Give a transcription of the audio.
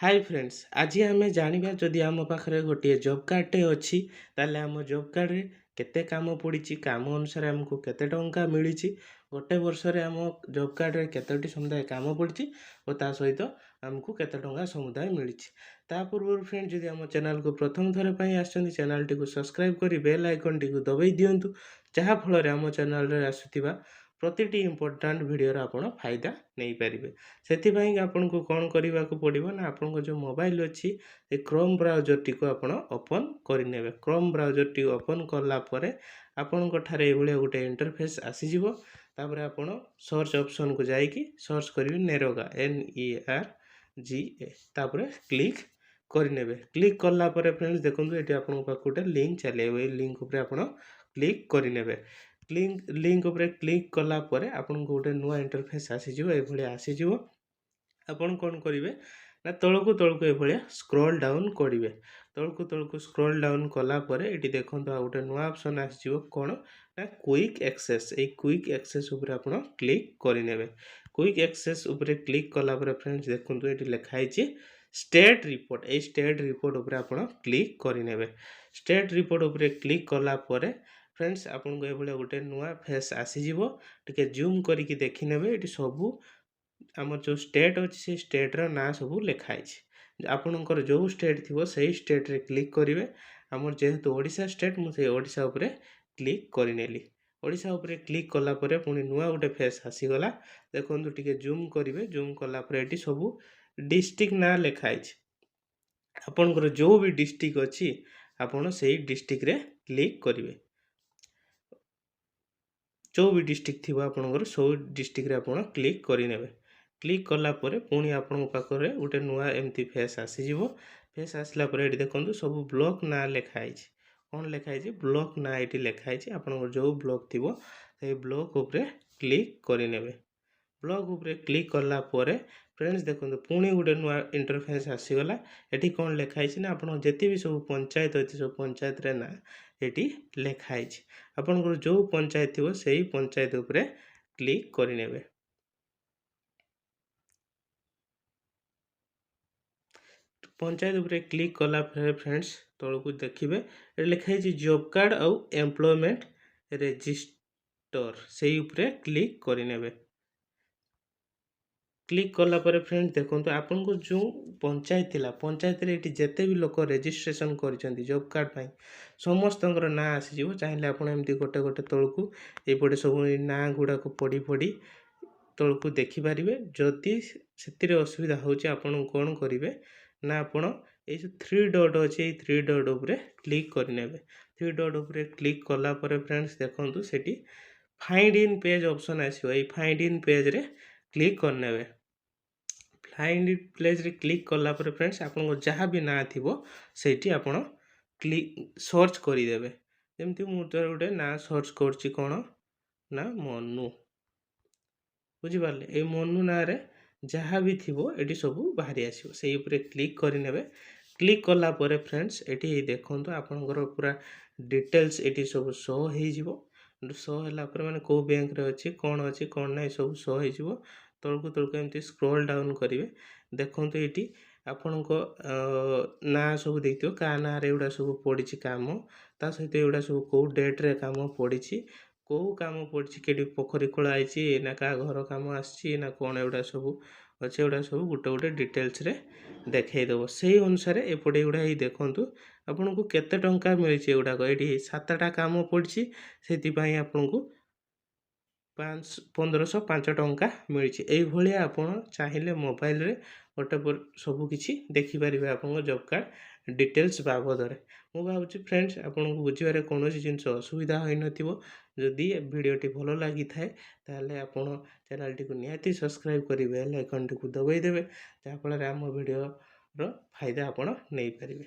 High friends, ଆଜି ଆମେ ଜାଣିବା, ଯଦି ଆମ ପାଖରେ ଗୋଟିଏ ଜବ୍ କାର୍ଡ଼ଟେ ଅଛି, ତାହେଲେ ଆମ ଜବ୍ କାର୍ଡ଼ରେ କେତେ କାମ ପଡ଼ିଛି, କାମ ଅନୁସାରେ ଆମକୁ କେତେ ଟଙ୍କା ମିଳିଛି, ଗୋଟେ ବର୍ଷରେ ଆମ ଜବ୍ କାର୍ଡ଼ରେ କେତୋଟି ସମୁଦାୟ କାମ ପଡ଼ିଛି ଓ ତା ସହିତ ଆମକୁ କେତେ ଟଙ୍କା ସମୁଦାୟ ମିଳିଛି। ତା ପୂର୍ବରୁ ଫ୍ରେଣ୍ଡ, ଯଦି ଆମ ଚ୍ୟାନେଲକୁ ପ୍ରଥମ ଥର ପାଇଁ ଆସିଛନ୍ତି, ଚ୍ୟାନେଲଟିକୁ ସବସ୍କ୍ରାଇବ୍ କରି ବେଲ୍ ଆଇକନ୍ଟିକୁ ଦବାଇ ଦିଅନ୍ତୁ, ଯାହାଫଳରେ ଆମ ଚ୍ୟାନେଲରେ ଆସୁଥିବା ପ୍ରତିଟି ଇମ୍ପୋର୍ଟାଣ୍ଟ ଭିଡ଼ିଓର ଆପଣ ଫାଇଦା ନେଇପାରିବେ। ସେଥିପାଇଁ ଆପଣଙ୍କୁ କ'ଣ କରିବାକୁ ପଡ଼ିବ ନା, ଆପଣଙ୍କ ଯେଉଁ ମୋବାଇଲ ଅଛି, ଏ କ୍ରୋମ୍ ବ୍ରାଉଜରଟିକୁ ଆପଣ ଓପନ୍ କରିନେବେ। କ୍ରୋମ୍ ବ୍ରାଉଜରଟି ଓପନ୍ କଲା ପରେ ଆପଣଙ୍କ ଠାରେ ଏଇଭଳିଆ ଗୋଟେ ଇଣ୍ଟରଫେସ୍ ଆସିଯିବ। ତାପରେ ଆପଣ ସର୍ଚ୍ଚ ଅପସନ୍କୁ ଯାଇକି ସର୍ଚ୍ଚ କରିବେ ନେରୋଗା, NERGA। ତାପରେ କ୍ଲିକ୍ କରିନେବେ। କ୍ଲିକ୍ କଲା ପରେ ଫ୍ରେଣ୍ଡସ୍, ଦେଖନ୍ତୁ, ଏଠି ଆପଣଙ୍କ ପାଖକୁ ଗୋଟେ ଲିଙ୍କ୍ ଚାଲିବ। ଏଇ ଲିଙ୍କ୍ ଉପରେ ଆପଣ କ୍ଲିକ୍ କରିନେବେ। ଲିଙ୍କ୍ ଉପରେ କ୍ଲିକ୍ କଲା ପରେ ଆପଣଙ୍କୁ ଗୋଟେ ନୂଆ ଇଣ୍ଟରଫେସ୍ ଆସିଯିବ। ଏଇଭଳିଆ ଆସିଯିବ। ଆପଣ କ'ଣ କରିବେ ନା, ତଳକୁ ତଳକୁ ଏଭଳିଆ ସ୍କ୍ରୋଲ୍ ଡାଉନ୍ କରିବେ। ତଳକୁ ତଳକୁ ସ୍କ୍ରୋଲ୍ ଡାଉନ୍ କଲା ପରେ ଏଠି ଦେଖନ୍ତୁ, ଆଉ ଗୋଟେ ନୂଆ ଅପସନ୍ ଆସିଯିବ। କ'ଣ ନା କୁଇକ୍ ଆକ୍ସେସ୍। ଏଇ କୁଇକ୍ ଆକ୍ସେସ୍ ଉପରେ ଆପଣ କ୍ଲିକ୍ କରିନେବେ। କୁଇକ୍ ଆକ୍ସେସ୍ ଉପରେ କ୍ଲିକ୍ କଲା ପରେ ଫ୍ରେଣ୍ଡସ୍, ଦେଖନ୍ତୁ, ଏଠି ଲେଖା ହେଇଛି ଷ୍ଟେଟ୍ ରିପୋର୍ଟ। ଏଇ ଷ୍ଟେଟ୍ ରିପୋର୍ଟ ଉପରେ ଆପଣ କ୍ଲିକ୍ କରିନେବେ। ଷ୍ଟେଟ୍ ରିପୋର୍ଟ ଉପରେ କ୍ଲିକ୍ କଲା ପରେ ଫ୍ରେଣ୍ଡସ୍, ଆପଣଙ୍କୁ ଏଭଳିଆ ଗୋଟେ ନୂଆ ଫେସ୍ ଆସିଯିବ। ଟିକେ ଜୁମ୍ କରିକି ଦେଖିନେବେ। ଏଠି ସବୁ ଆମର ଯେଉଁ ଷ୍ଟେଟ୍ ଅଛି, ସେଇ ଷ୍ଟେଟ୍ର ନାଁ ସବୁ ଲେଖା ହେଇଛି। ଆପଣଙ୍କର ଯେଉଁ ଷ୍ଟେଟ୍ ଥିବ, ସେଇ ଷ୍ଟେଟ୍ରେ କ୍ଲିକ୍ କରିବେ। ଆମର ଯେହେତୁ ଓଡ଼ିଶା ଷ୍ଟେଟ୍, ମୁଁ ସେଇ ଓଡ଼ିଶା ଉପରେ କ୍ଲିକ୍ କରିନେଲି। ଓଡ଼ିଶା ଉପରେ କ୍ଲିକ୍ କଲା ପରେ ପୁଣି ନୂଆ ଗୋଟେ ଫେସ୍ ଆସିଗଲା। ଦେଖନ୍ତୁ, ଟିକେ ଜୁମ୍ କରିବେ। ଜୁମ୍ କଲା ପରେ ଏଠି ସବୁ ଡିଷ୍ଟ୍ରିକ୍ଟ ନାଁ ଲେଖା ହେଇଛି। ଆପଣଙ୍କର ଯେଉଁ ବି ଡିଷ୍ଟ୍ରିକ୍ଟ ଅଛି, ଆପଣ ସେଇ ଡିଷ୍ଟ୍ରିକ୍ଟରେ କ୍ଲିକ୍ କରିବେ। ଯେଉଁ ବି ଡିଷ୍ଟ୍ରିକ୍ଟ ଥିବ ଆପଣଙ୍କର, ସବୁ ଡିଷ୍ଟ୍ରିକ୍ଟରେ ଆପଣ କ୍ଲିକ୍ କରିନେବେ। କ୍ଲିକ୍ କଲା ପରେ ପୁଣି ଆପଣଙ୍କ ପାଖରେ ଗୋଟେ ନୂଆ ଏମିତି ଫେସ୍ ଆସିଯିବ। ଫେସ୍ ଆସିଲା ପରେ ଏଠି ଦେଖନ୍ତୁ, ସବୁ ବ୍ଲକ୍ ନାଁ ଲେଖା ହେଇଛି। କ'ଣ ଲେଖା ହେଇଛି? ବ୍ଲକ୍ ନାଁ ଏଠି ଲେଖା ହେଇଛି। ଆପଣଙ୍କର ଯେଉଁ ବ୍ଲକ୍ ଥିବ, ସେଇ ବ୍ଲକ୍ ଉପରେ କ୍ଲିକ୍ କରିନେବେ। ବ୍ଲକ୍ ଉପରେ କ୍ଲିକ୍ କଲା ପରେ ଫ୍ରେଣ୍ଡସ୍, ଦେଖନ୍ତୁ, ପୁଣି ଗୋଟେ ନୂଆ ଇଣ୍ଟରଫେସ୍ ଆସିଗଲା। ଏଠି କ'ଣ ଲେଖା ହେଇଛି ନା, ଆପଣଙ୍କ ଯେତେ ବି ସବୁ ପଞ୍ଚାୟତ ଅଛି, ସବୁ ପଞ୍ଚାୟତରେ ନାଁ ଏଠି ଲେଖା ହେଇଛି। ଆପଣଙ୍କର ଯେଉଁ ପଞ୍ଚାୟତ ଥିବ, ସେଇ ପଞ୍ଚାୟତ ଉପରେ କ୍ଲିକ୍ କରିନେବେ। ପଞ୍ଚାୟତ ଉପରେ କ୍ଲିକ୍ କଲା ପରେ ଫ୍ରେଣ୍ଡସ୍, ତଳକୁ ଦେଖିବେ, ଏଠି ଲେଖା ହେଇଛି ଜବ୍ କାର୍ଡ଼ ଆଉ ଏମ୍ପ୍ଲୟମେଣ୍ଟ ରେଜିଷ୍ଟର। ସେଇ ଉପରେ କ୍ଲିକ୍ କରିନେବେ। କ୍ଲିକ୍ କଲା ପରେ ଫ୍ରେଣ୍ଡ, ଦେଖନ୍ତୁ, ଆପଣଙ୍କୁ ଯେଉଁ ପଞ୍ଚାୟତ ଥିଲା, ପଞ୍ଚାୟତରେ ଏଠି ଯେତେ ବି ଲୋକ ରେଜିଷ୍ଟ୍ରେସନ୍ କରିଛନ୍ତି ଜବ୍ କାର୍ଡ଼ ପାଇଁ, ସମସ୍ତଙ୍କର ନାଁ ଆସିଯିବ। ଚାହିଁଲେ ଆପଣ ଏମିତି ଗୋଟେ ଗୋଟେ ତଳକୁ ଏଇପଟେ ସବୁ ନାଁ ଗୁଡ଼ାକ ପଢ଼ି ପଢ଼ି ତଳକୁ ଦେଖିପାରିବେ। ଯଦି ସେଥିରେ ଅସୁବିଧା ହେଉଛି, ଆପଣ କ'ଣ କରିବେ ନା, ଆପଣ ଏଇ ଯେଉଁ ଥ୍ରୀ ଡଟ୍ ଅଛି, ଏଇ ଥ୍ରୀ ଡଟ୍ ଉପରେ କ୍ଲିକ୍ କରିନେବେ। ଥ୍ରୀ ଡଟ୍ ଉପରେ କ୍ଲିକ୍ କଲା ପରେ ଫ୍ରେଣ୍ଡସ୍, ଦେଖନ୍ତୁ, ସେଠି ଫାଇଣ୍ଡ ଇନ୍ ପେଜ୍ ଅପସନ୍ ଆସିବ। ଏଇ ଫାଇଣ୍ଡ ଇନ୍ ପେଜ୍ରେ କ୍ଲିକ୍ କରିନେବେ। ଫାଇଣ୍ଡ ଇନ୍ ପେଜ୍ରେ କ୍ଲିକ୍ କଲା ପରେ ଫ୍ରେଣ୍ଡସ୍, ଆପଣଙ୍କ ଯାହା ବି ନାଁ ଥିବ, ସେଇଠି ଆପଣ କ୍ଲିକ୍ ସର୍ଚ୍ଚ କରିଦେବେ। ଯେମିତି ମୁଁ ତ ଗୋଟେ ନାଁ ସର୍ଚ୍ଚ କରୁଛି। କ'ଣ ନା ମନୁ। ବୁଝିପାରିଲେ? ଏଇ ମନୁ ନାଁରେ ଯାହା ବି ଥିବ, ଏଠି ସବୁ ବାହାରି ଆସିବ। ସେଇ ଉପରେ କ୍ଲିକ୍ କରିନେବେ। କ୍ଲିକ୍ କଲା ପରେ ଫ୍ରେଣ୍ଡସ୍, ଏଠି ଦେଖନ୍ତୁ, ଆପଣଙ୍କର ପୁରା ଡିଟେଲ୍ସ ଏଠି ସବୁ ଶୋ ହେଇଯିବ। ଶୋ ହେଲା ପରେ, ମାନେ କେଉଁ ବ୍ୟାଙ୍କରେ ଅଛି, କ'ଣ ଅଛି, କ'ଣ ନାହିଁ, ସବୁ ଶୋ ହେଇଯିବ। ତଳକୁ ତଳକୁ ଏମିତି ସ୍କ୍ରୋଲ୍ ଡାଉନ୍ କରିବେ। ଦେଖନ୍ତୁ, ଏଇଠି ଆପଣଙ୍କ ନାଁ ସବୁ ଦେଇଥିବ, କାହା ନାଁରେ ଏଗୁଡ଼ା ସବୁ ପଡ଼ିଛି କାମ, ତା ସହିତ ଏଗୁଡ଼ା ସବୁ କେଉଁ ଡେଟ୍ରେ କାମ ପଡ଼ିଛି, କେଉଁ କାମ ପଡ଼ିଛି, କେଠି ପୋଖରୀ ଖୋଳା ହେଇଛି ନା କାହା ଘର କାମ ଆସିଛି ନା କ'ଣ ଏଗୁଡ଼ା ସବୁ ଅଛି, ଏଗୁଡ଼ା ସବୁ ଗୋଟେ ଗୋଟେ ଡିଟେଲ୍ସରେ ଦେଖେଇଦେବ। ସେଇ ଅନୁସାରେ ଏପଟେ ଏଗୁଡ଼ା ଏଇ ଦେଖନ୍ତୁ, ଆପଣଙ୍କୁ କେତେ ଟଙ୍କା ମିଳିଛି ଏଗୁଡ଼ାକ। ଏଇଠି 7ଟା କାମ ପଡ଼ିଛି, ସେଥିପାଇଁ ଆପଣଙ୍କୁ 1505 ଟଙ୍କା ମିଳିଛି। ଏଇଭଳିଆ ଆପଣ ଚାହିଁଲେ ମୋବାଇଲରେ ଗୋଟେ ସବୁକିଛି ଦେଖିପାରିବେ ଆପଣଙ୍କ ଜବ୍ କାର୍ଡ଼ ଡିଟେଲ୍ସ ବାବଦରେ। ମୁଁ ଭାବୁଛି ଫ୍ରେଣ୍ଡସ୍, ଆପଣଙ୍କୁ ବୁଝିବାରେ କୌଣସି ଜିନିଷ ଅସୁବିଧା ହୋଇନଥିବ। ଯଦି ଭିଡ଼ିଓଟି ଭଲ ଲାଗିଥାଏ, ତାହେଲେ ଆପଣ ଚ୍ୟାନେଲଟିକୁ ନିହାତି ସବସ୍କ୍ରାଇବ୍ କରି ବେଲ୍ ଆଇକନ୍ଟିକୁ ଦବାଇ ଦେବେ, ଯାହାଫଳରେ ଆମ ଭିଡ଼ିଓର ଫାଇଦା ଆପଣ ନେଇପାରିବେ।